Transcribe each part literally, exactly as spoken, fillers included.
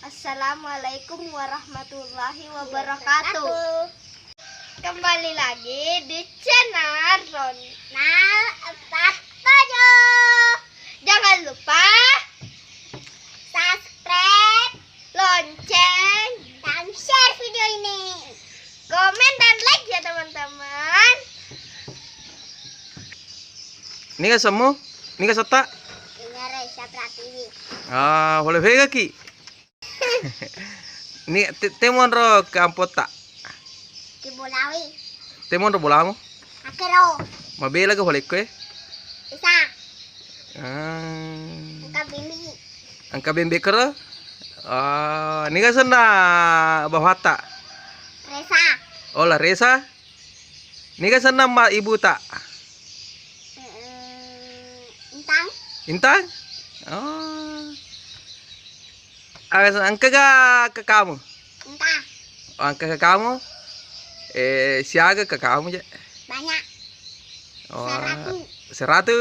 Assalamualaikum warahmatullahi wabarakatuh. Kembali lagi di channel Ronald empat tujuh. Jangan lupa subscribe, lonceng, dan share video ini. Komen dan like ya, teman-teman. Niga semmu? Niga setta? Ini Reza Pratiwi. Ah, boleh vega ki. Ni te-, te monro ke ampotta. Ki Bolawi. Te monro bolamu? Akero. Mabela ke boleh kue? Isa. Ah. Engka bimbi. Engka bembe kero? Ah, niga senna bawatta? Reza. Oh, la Reza. Niga senna ma ibuta? Mm, Intang. Intang? Oh. Ah, engka ga kakamu? Engka. Oh, engka kakamu? Eh, siaga kakamu je? Banyak. Oh, seratu. Seratu?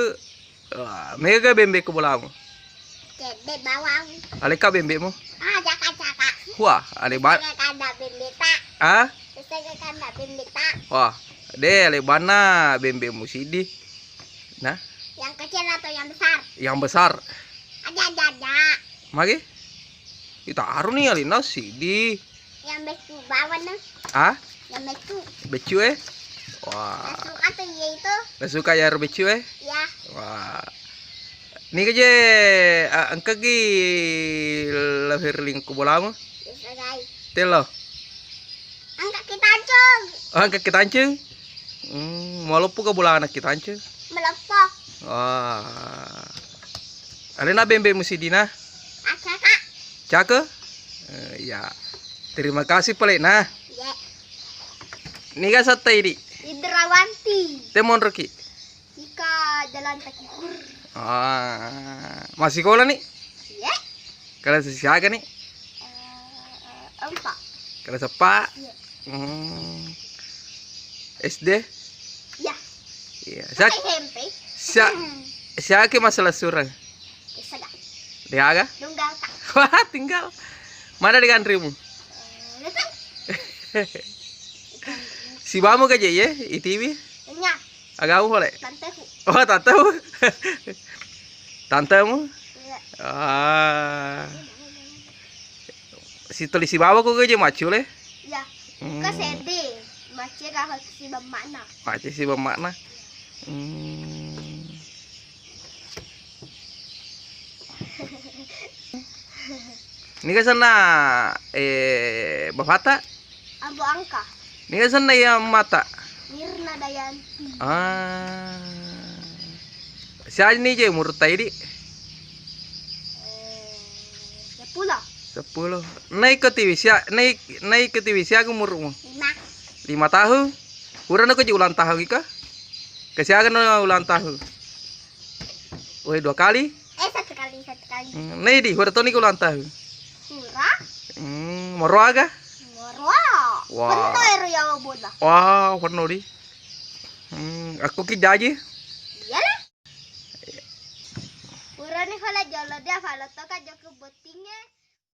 Wah, mega bembe ku bolamu. Cedde bawang. Aleka bembemu? Ah, jaka-jaka. Wah, ale ba- Sesega kanda bembe ta. Ah? Sesega kanda bembe ta. Wah, de ale banna bembemu sidi. Nah? Yang kecil atau yang besar? Yang besar. Aja, aja, aja. Magi? Ita aru ni alina sidi. Yang beccu bawang, nah. Ah? Yang beccu. Beccu, eh? Wah. Nasuka tuh, iya itu. Nasuka ya beccu, eh? Iya. Wah. Niga je, ah, engka gi lahir lingku bolamu? Bisa, guys. Telo. Angka ki tancung. Oh, angka ki tancung? Hmm, maloppo ga bolana ki tancung? Maloppo. Wah. Alena bembemu sidina? Acaka. Caka? Eh, iya. Terima kasih pale nah. Iya. Niga setta idi? Indrawanti. Te monro ki? Ika jalan takikur. Ah, masikola ni? Iya. Kelas siaga ni? Eh, empat. Kelas empat? Iya. Hmm. S D? Iya. Iya. Sa- S M P. Sa- Hmm. Siaga masalah surang? Bisa gak? Diaga? Tunggal, Kak. Wah, tinggal. Mana dengan rimu? Eh, betul. Sibamu ga je, ye? I T V? Iya. Agamu pole? Tanteku. Oh, tanteku. Tantemu? Iya. Ah. Si tuli sibawa ko ga je macule? Iya. Hmm. Ka sedde. Macce ka si bemmana. Macce si bemmana. Hmm. Niga senna, eh, bapata? Abu Angka. Niga senna iya mata? Mirna Dayanti. Ah. Siani je umurta idi? Eh, seppulo. Seppulo. Naik ke T V sia, naik, naik ke T V sia ke umurmu? Lima. Lima tahun? Pura nako je ulang tahun ika? Kesiaga no ulang tahun? Woi, dua kali? Eh, satu kali, satu kali. Hmm, nei di, hura toni ko ulang tahun. Hura? Hmm, moro aga? Moro. Wah. Penuh ero yawa bola. Wah, penuh di. Hmm, aku ki jaji. Iyalah. Hura ni fala jolo dia, fala toka joko bottinge.